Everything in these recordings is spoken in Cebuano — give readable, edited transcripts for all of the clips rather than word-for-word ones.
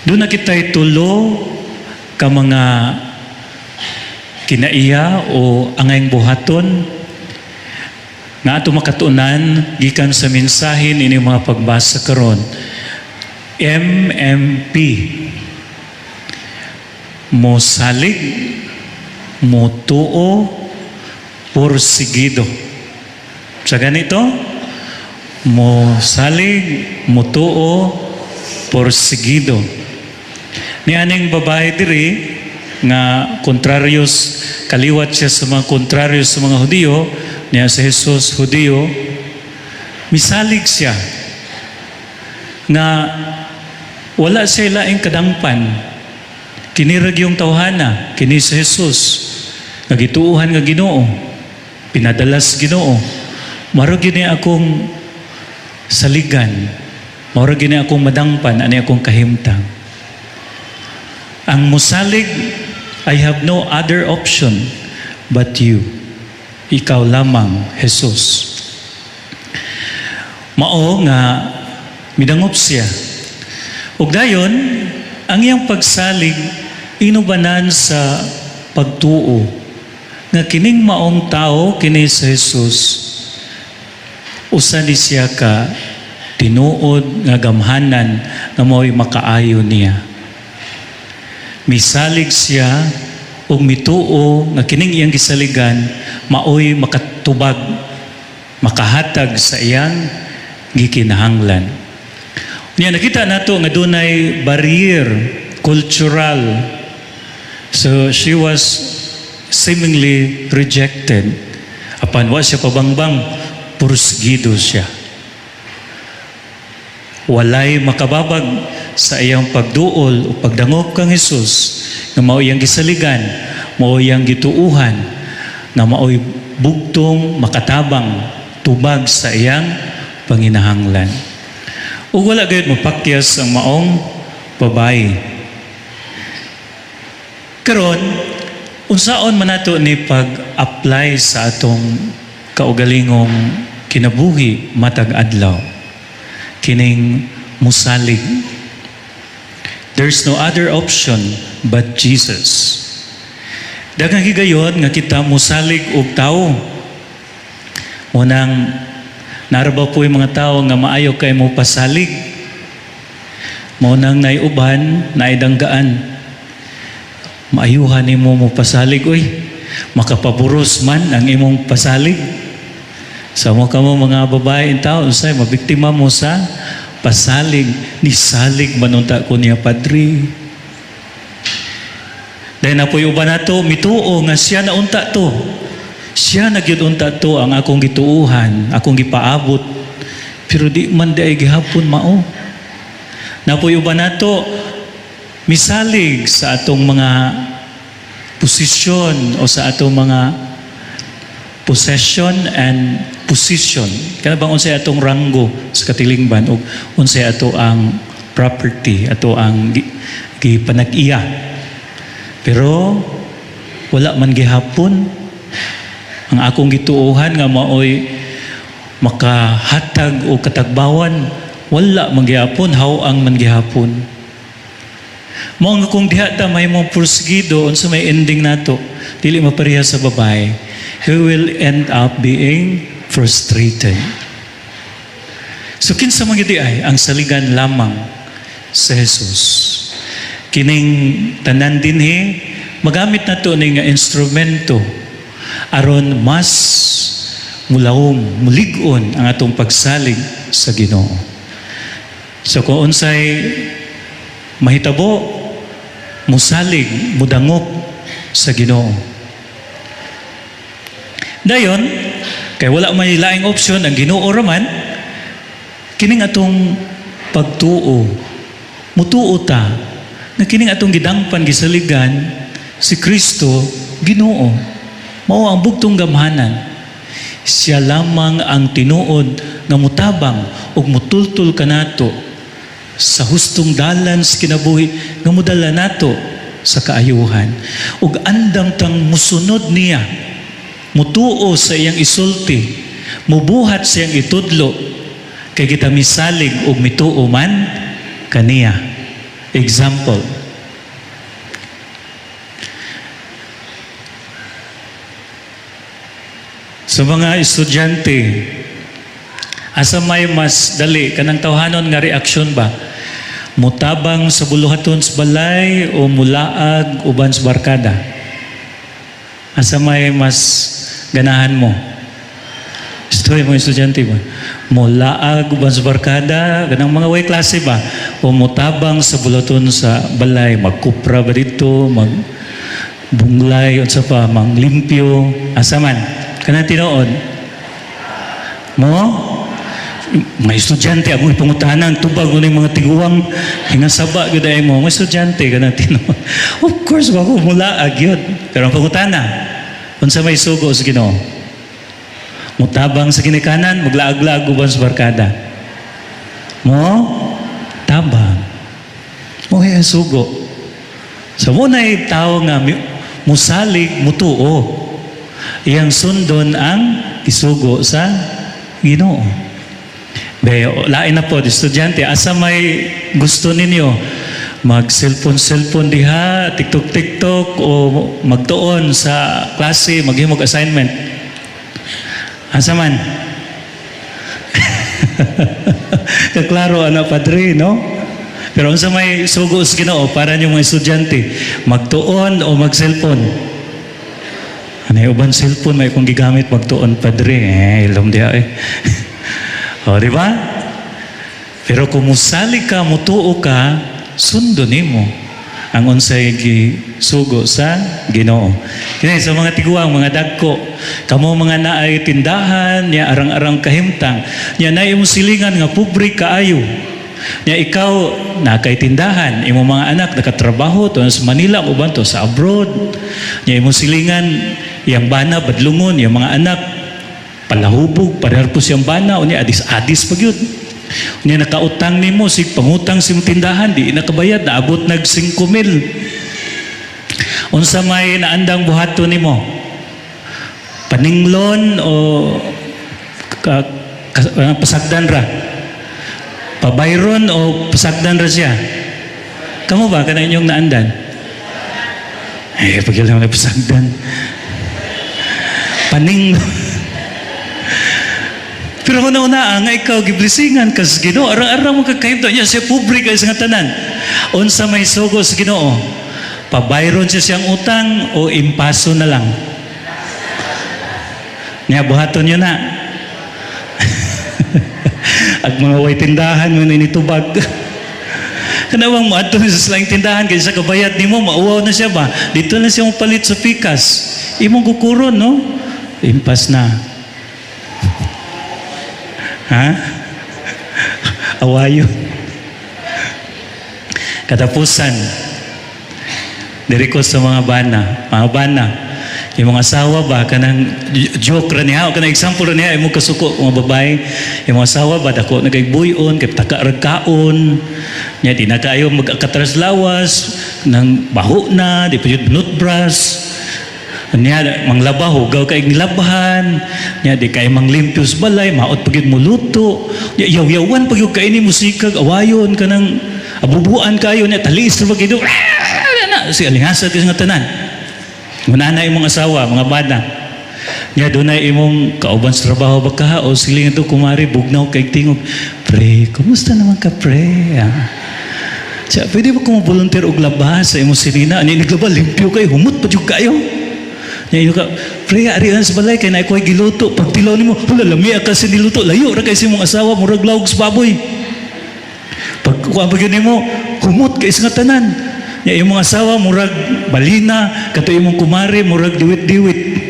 Duna kita'y tulo ka mga kinaiya o angayng buhaton nga ato makatunan gikan sa mensahe ini mga pagbasa karon. MMP: mosalig, motuo, porsigido. Sa ganito, mosalig, motuo, porsigido. Ni aning babae diri nga kontraryos, kaliwat siya sa mga kontraryos sa mga Hudiyo niya, sa Jesus Hudiyo, misalig siya nga wala siya laing kadangpan, kini ra gyung tawhana, kini si Jesus nga gituohan nga Ginoo, pinadala sa Ginoo. Mao ra gyud ni akong saligan, mao ra gyud ni akong madangpan, ani akong kahimtang. Ang musalig, "I have no other option but you. Ikaw lamang, Jesus." Mao nga midangop siya. Ug dayon, ang iyang pagsalig inubanan sa pagtuo nga kining maong tao, kini sa Jesus, usa ni siya ka tinuod nga gamhanan nga mao'y makaayo niya. Misalig siya ug mituo nga kining iyang gisaligan maoy makatubag, makahatag sa iyang gikinahanglan. Niya nakita nato nga dunay barrier cultural. So she was seemingly rejected. Apan wa siya pabangbang, pursigido siya. Walay makababag sa iyang pagduol o pagdangop kang Jesus nga mao iyang gisaligan, mao iyang gituuhan, nga mao'y bugtong makatabang tubag sa iyang panginahanglan. Ug wala gayud mapakyas ang maong babae. Karon, unsaon man nato ni pag-apply sa atong kaugalingong kinabuhi matag adlaw? Kining musalig. There's no other option but Jesus. Daghang higayon nga kita musalig og tao. Unang naa ra ba poy mga tao nga maayo kay mo pasalig. Mao nang naay uban, naidanggaan. Maayuhan nimo mo pasalig oy. Makapaburos man ang imong pasalig. Sa mo kamo mga babae tao, unsay mabiktima mo sa pasalig, nisalig man unta ko niya, padre. Dahil naa poy uban nato mituo nga siya na unta to. Siya na gyud unta to ang akong gituuhan, akong gipaabot. Pero di man diay gihapon mao. Naa poy uban nato misalig sa atong mga posisyon o sa atong mga possession and position. Kana bang unsay atong ranggo sa katilingban o unsay ato ang property, ato ang gipanag-iya. Pero wala man gihapon ang akong gituohan nga maoy makahatag o katagbawan, wala man gihapon, haw-ang man gihapon. Mao nga kung diha ta mahimong pursigido, unsa may ending nato? Dili mapareha sa babae. He will end up being frustrated. So kinsa man gyud ay ang saligan lamang sa Jesus? Kining tanan dinhi magamit nato ni nga instrumento aron mas mulawom, mulig-on ang atong pagsalig sa Ginoo. So kung unsay mahitabo, musalig, mudangop sa Ginoo. Dayon, kay wala may laing option, ang Ginoo raman, kining atong pagtuo, mutuo ta, na kining atong gidangpan, gisaligan, si Kristo, Ginoo. Mao ang bugtong gamhanan. Siya lamang ang tinuod nga mutabang ug mutultol kanato sa hustong dalan sa kinabuhi nga modala nato sa kaayuhan. Ug andam tang musunod niya, mutuo sa iyang isulti, mubuhat sa iyang itudlo, kay kita misalig ug mituo man kaniya. Example. Sa mga estudyante, asa may mas dali kanang tawhanon nga reaksyon ba? Mutabang sa buluhaton sa balay o mulaag uban sa barkada? Asa may mas ganahan mo? Story mo, estudyante ba? Mulaag uban sa barkada, ganang mga way klase ba? O mutabang sa buluhaton sa balay, magkupra ba dito, mag bunglay, unsa pa, manglimpyo, asa man? Kanang tinuod. Mo? Mga estudyante, ako ipangutanan, tubag mo mga tiguang, hingasaba, gyud ay mo. Mga estudyante, kanang tinuod. Of course, wako mulaag yun. Pero ang pangutana, unsa may sugo sa Ginoo? Mutabang sa ginikanan, maglaag-laag uban sa barkada. Mo? Tabang. Mo ang sugo. So mo na tao nga musalig, mutuo. Iyang sundon ang isugo sa Ginoo. Be, lain na po, estudyante, asa may gusto ninyo? Mag-cellphone-cellphone diha, TikTok-TikTok, o magtuon sa klase, maghimog assignment? Asa man? Kaklaro, ana padre, no? Pero unsa may sugo sa Ginoo para niyo mga estudyante, magtuon o mag-cellphone? Ano yung uban cellphone may kung gigamit magtuon, padre, eh, ilom diha eh. O, di ba? Pero kung musali ka, mutuo ka, sundo nimo ang unsay gisugo sa Ginoo. Kini sa mga tiguang, mga dagko, kamo mga naay tindahan, nya arang-arang kahimtang, nya naay imong silingan nga pobre kaayo. Nya ikaw nakay tindahan, imong mga anak nakatrabaho to sa Manila uban to sa abroad. Nya imong silingan iyang bana badlungon, iyang mga anak palahubog, parehar po siyang bana, unya adis-adis pa gyud. Unya nakautang nimo sig pangutang sa imong tindahan, di nakabayad, naabot nag 5 mil. Unsa may naandang buhaton nimo? Paninglon o pasagdan ra? Pabayron o pasagdan ra siya? Kamo ba kana inyong naandan? Eh, pag lang na pasagdan. Paning. Pero kung nauna, nga ikaw giblisingan kas Ginoo, arang-arang mo kakahimto niya siya pobre kay sa tanan. Unsa may sugo sa Ginoo? Pabayron siya siyang utang o impaso na lang? Niya buhaton niyo na. Ag mga way tindahan mo na initubag. Kanawang mo adto sa silang tindahan kay sa kabayad nimo mauwaw na siya ba? Dito na siya palit sa pikas. Imong kukuron, no? Impas na. Ha? Awayo. Katapusan, diri ko sa mga bana, mga bana, yung mga asawa ba, kanang joke ra niya, o kanang example ra niya, imong kasuko, mga babae, yung mga asawa ba, dako na kay buyon, kay taka rag kaon, niya, di na kayo mag-akatras lawas, nang baho na, di pa yun toothbrush, niya, manglaba, hugaw kay nilabhan, niya, di kay manglimpyo sa balay, maot pag mo luto, niya, yaw-yawan pag yun kaini musikag, awayon, kanang abubuan kayo, niya, talis na pag ito, na, si alingasa kasi nga tanan. Muna na imong asawa, mga bana. Niya, doon na imong kauban sa trabaho ba ka, o siling ito, kumari, bugnaw kay tingog, "Pre, kumusta naman ka, pre? Ah. Siya, pwede ba kung volunteer og laba sa imong sinina? Ani naglaba, limpyo kayo, humot pa jud kayo." Niya iyo ka, "Pre, ari sa balay kay na ako'y giluto." Pagtilaw nimo, "Hala, lami ka sa niluto." Layo ra kay sa imong asawa, murag lawog sa baboy. Pag kuha pa gyud nimo, humot kay sa nga tanan. Nya imong asawa murag balina, kato imong kumare murag diwit-diwit.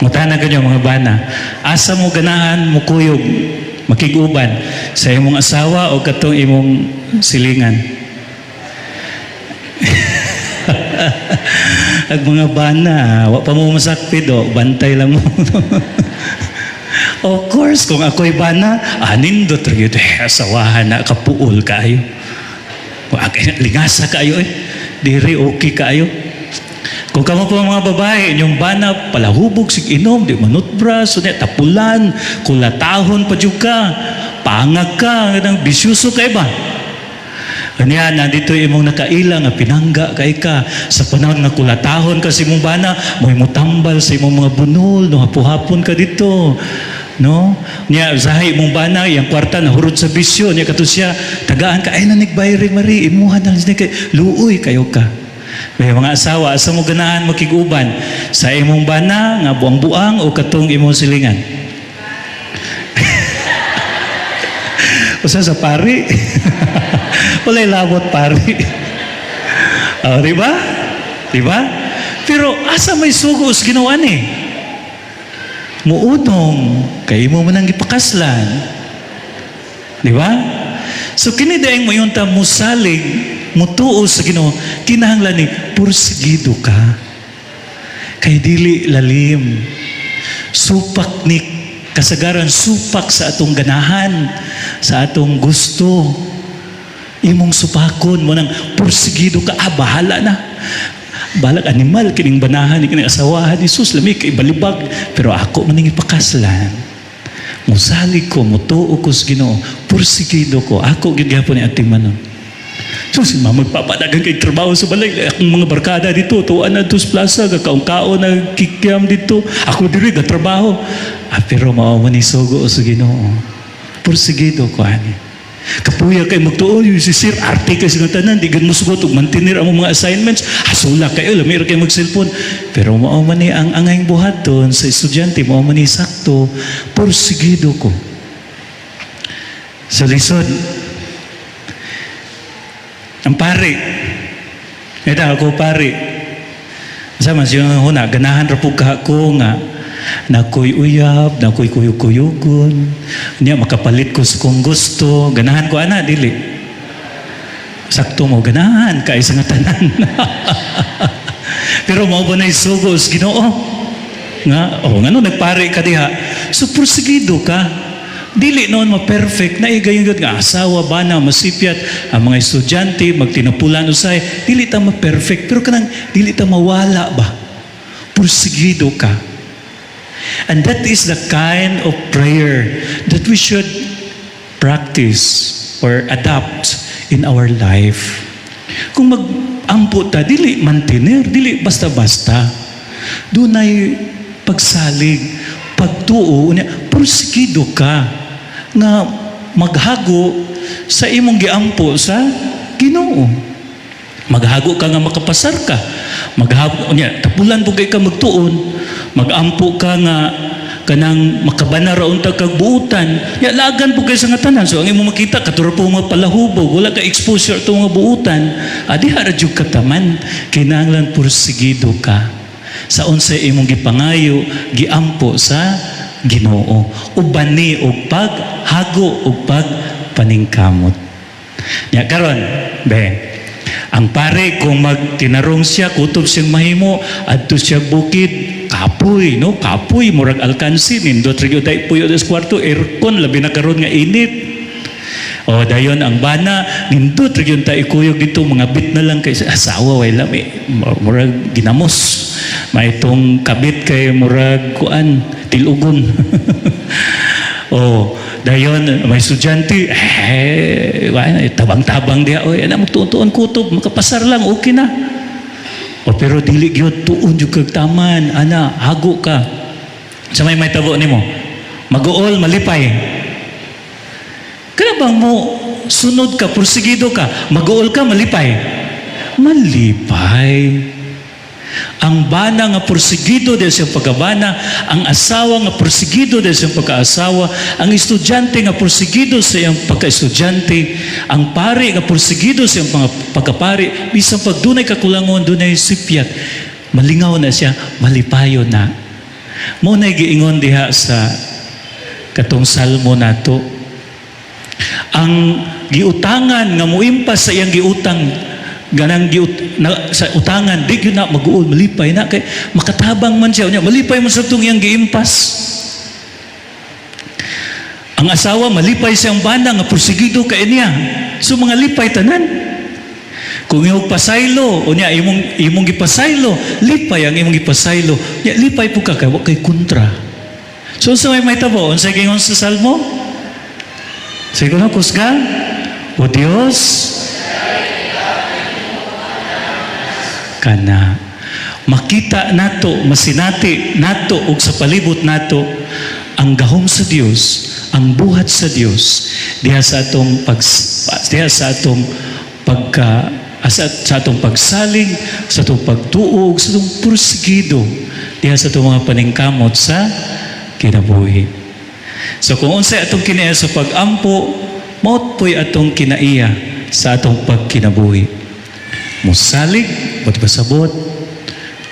Mutana kanyo mga bana. Asa mo ganahan mukuyog, makig-uban sa imong asawa o katong imong silingan? Ag mga bana, wa pa mo masakpid o, bantay lang mo. Of course, kung ako'y bana, anindot ra gyud eh, asawahan na kapuol kaayo. Wa kay lingasa kaayo eh. Diri okay kaayo. Kung kamo po mga babae, inyong bana, palahubog, sig inom, di manutbras, unya, tapulan, kulatahon pa jud ka, pangag ka, kanang bisyuso kay ba? Kanya, nandito imong nakaila nga pinangga kay ka sa panahon nga kulatahon ka sa imong bana, mo'y mutambal sa imong mga bunol, no, hapo-hapon ka dito. No? Nya sahay imong bana, iyang kwarta nahurot sa bisyo, nya kato siya, tagaan ka ay na nigbayri mari, imuha na lang kay luoy kayo ka. May mga asawa, asa mo ganahan makig-uban sa imong bana nga buang-buang o katong imong silingan? Usa sa pari. Walay labot pari. Oh, di ba? Di ba? Pero asa may sugo sa Ginoo ni? Muunong kay imo man ang gipakaslan. Di ba? So kini daing mo ta musalig, mutuo sa Ginoo, kinahanglan ni pursigido ka. Kay dili lalim. Supak ni kasagaran supak sa atong ganahan, sa atong gusto. Imong supakon mo nang pursigido ka, ah, bahala na. Balag animal, kining banahan, kining asawahan ni sus, lami kay balibag. Pero ako maning ipakaslan. Musalig ko, mutuo ko sa Ginoo, pursigido ko, ako gyud gihapon ni atimanon. So si mama magpapadagan kay trabaho sa balay. Akong mga barkada dito, tuan na sa plaza, gakaon-kaon na kikiam dito. Ako diri trabaho. Ah, pero mao man ni sugo sa Ginoo. Pursigido ko ani. Kapuya kay magtuo yung si sir arte kay sa tanan di gud mo sugot og mantener ang mga assignments. Hasula kayo lami ra kay mag-cellphone. Pero mao man ni ang angayng buhaton sa estudyante, mao man ni sakto, pursigido ko. Sa lisod, ang pari. Ito ako pari. Sama siya huna, ganahan ra po ka ko nga nakoy uyab, nakoy kuyog-kuyugon. Niya makapalit ko sa kong gusto, ganahan ko ana dili. Sakto mo ganahan kay sa nga tanan. Pero mao ba na sugo sa Ginoo? Nga, oh, ngano nagpari ka diha? So porsigido ka. Dili noon ma-perfect na igayon gyud nga asawa bana masipyat ang mga estudyante magtinapulan usay dili ta ma-perfect, pero kanang dili ta mawala ba, porsigido ka. And that is the kind of prayer that we should practice or adopt in our life. Kung mag-ampo ta, dili mantener, dili basta-basta. Dunay pagsalig, pagtuo, unya, porsigido ka nga maghago sa imong giampo sa Ginoo. Maghago ka nga makapasar ka. Maghago unya, tapulan po kay ka magtuon. Magampo ka nga kanang makabana ra unta kag buutan. Ya lagan po kay sa nga tanan. So ang imong makita kato po mga palahubog, wala ka exposure to mga buutan. Adi ra jud ka taman. Kinahanglan pursigido ka sa unsay imong gipangayo, giampo sa Ginoo. Ubani og paghago og pagpaningkamot. Nya karon, be. Ang pare kung magtinarong siya, kutob siyang mahimo, adto siya bukid, kapoy, no? Kapoy, murag alkansi, nindot ra gyud ay puyo sa kwarto, aircon, labi na karon nga init. O dayon ang bana, nindot ra gyud ta ikuyog dito, mga bit na lang kay sa asawa way lami, murag ginamos. Maitong kabit kay murag kuan, tilugon. O dayon may estudyante, eh, wala, tabang-tabang diha, oy, ana magtuon-tuon kutob, makapasar lang, okay na. O pero dili gyud tuon jud kag taman, ana, hago ka. Sa may tabo nimo. Maguol, malipay. Kana bang mo sunod ka, porsigido ka, maguol ka, malipay? Malipay. Ang bana nga porsigido dahil siyang pagkabana, ang asawa nga porsigido dahil siyang pagkaasawa, ang estudyante nga porsigido sa iyang pagka-estudyante, ang pari nga porsigido sa iyang pagkapari, bisan pag dunay kakulangon, dunay sipyat, malingaw na siya, malipayo na. Mo na giingon diha sa katong salmo nato. Ang giutangan nga muimpas sa iyang giutang ganang giut na, sa utangan di gyud na mag-uol, malipay na kay makatabang man siya. Unya malipay man sa tong iyang giimpas. Ang asawa malipay siyang bana nga porsigido kay niya. So mga lipay tanan. Kung imong pasaylo, unya imong imong gipasaylo, lipay ang imong gipasaylo. Nya lipay po ka kay wa kay kontra. So sa may mahitabo, unsay giingon sa salmo? Sige na, kusga. O Dios, Kana makita nato, masinati nato ug sa palibot nato ang gahom sa Dios, ang buhat sa Dios diha sa atong pagka sa atong pagsalig, sa atong pagtuo, sa atong pursigido diha sa atong mga paningkamot sa kinabuhi. So kung unsay atong kinaiya sa pag-ampo, mao po'y atong kinaiya sa atong pagkinabuhi. Musalig, buot pasabot,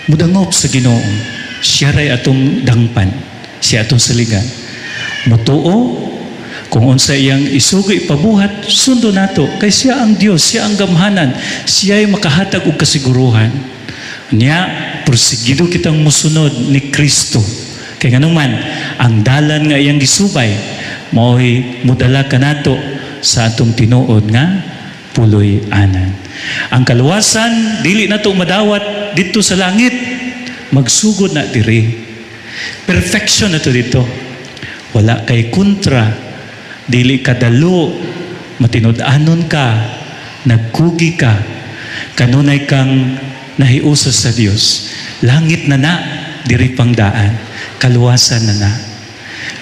mudangop sa Ginoo. Siya ray atong dangpan, siya atong saligan. Mutuo, kung unsa iyang isugo ipabuhat, sundo nato kay siya ang Dios, siya ang gamhanan, siya ay makahatag og kasiguruhan. Nya, porsigido kitang musunod ni Kristo. Kay nganuman, ang dalan nga iyang gisubay, mao'y mudala kanato sa atong tinuod nga puloy-anan. Ang kaluwasan, dili nato madawat didto sa langit, magsugod na diri. Perfection na to didto. Wala kay kontra, dili ka dalo, matinud-anon ka, nagkugi ka, kanunay kang nahiusa sa Dios. Langit na na, diri pang daan, kaluwasan na na.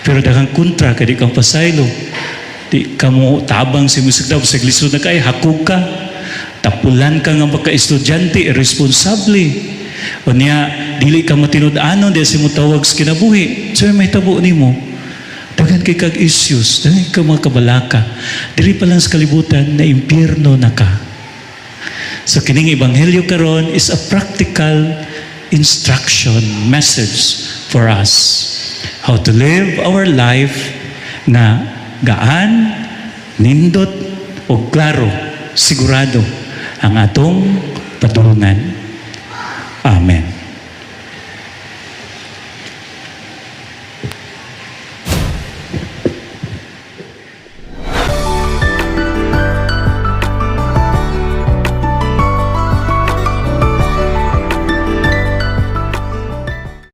Pero daghang kontra, kay di kang pasaylo, di ka mo tabang sa imong daw, sa lisod na kay, hakog ka, tapulan ka nga maka-estudyante, irresponsable. O niya, dili ka matinud-anon, di sa mo tawag sa kinabuhi. So may tabo nimo. Daghan kay kag issues, daghan ka mga kabalaka. Diri pa lang sa kalibutan na impyerno na ka. So kining ebanghelyo karon is a practical instruction message for us how to live our life nga gaan, nindot o klaro, sigurado ang atong padulngan. Amen.